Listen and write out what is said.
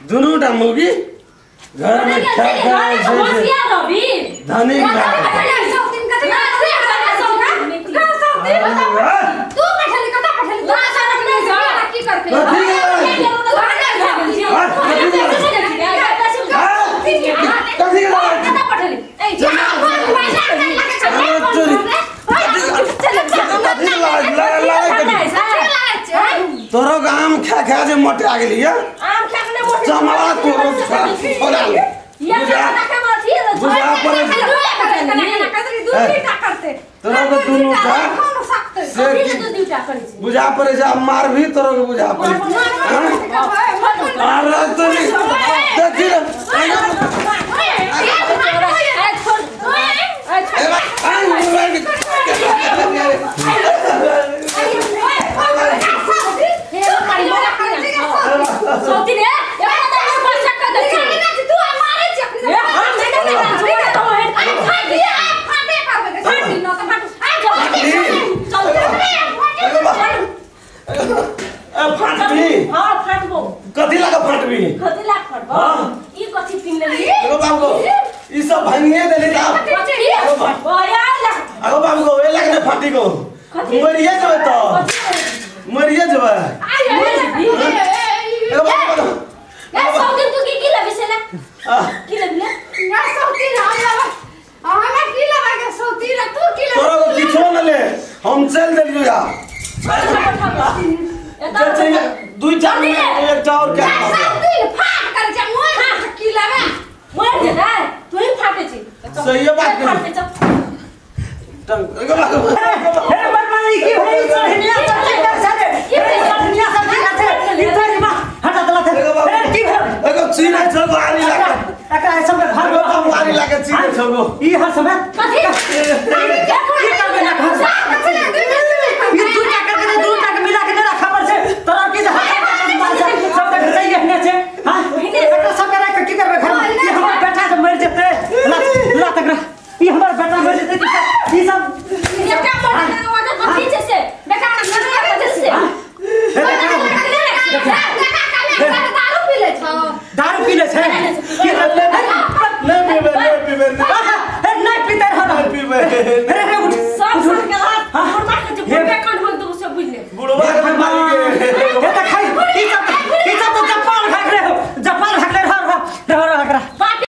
दुनू टा मुगी घर में खा खा धनी तोरो आम खा खा जे मोटा गेली है चमड़ा तोरो छोड़ा तोरा के दुनू टा से बुझा पड़े छै मार भी तोरो के बुझा पड़े अरे तोरी देखी रे कथी लगा फाटबी कथी लाग फाटबो ई कथी पिन लेली एगो बाबू ई सब भांगिए देली त अगो बाबू ए लाग ने फाटी गो मरिए जेबे त मरिए जेबे एगो बाबू ए सौतीन तू की की लेबी से ना की लेबी ले ना सौतीन हमरा की लेबा के सौतीन तू की लेबी तोरा को किछो न ले हम चल देलियो या दुई चार एक चार क्या फाट कर जा मोर की लेबे मोर जे ना तू ही फाटे छी सही बात फाटे छ टंग एगो बाबू हे बरमाई की होई सोहनिया सब कर सारे सोहनिया सब की छै इधर मा हटा दला थे हे की भेल एगो चीरे छगो आरी लागे एकरा सब में भाग बाबू आरी लागे चीरे छगो ई हर समय कथी की करबे ना घर ई दू टाका के दू टाका मिला के ना खबर छै तोरा की सब देख जाइए ने छै हां एकरा सब करा के की करबे घर में ई हमर बेटा के मर जेतै ला तकरा ई हमर बेटा मर जेतै ई सब ये क्या मोटा वाला कथी छै से बेटा ना ना से दारू पी ले छौ दारू पी ले छै की नहीं पीबे नहीं पीबे नहीं पीते रह नहीं पीबे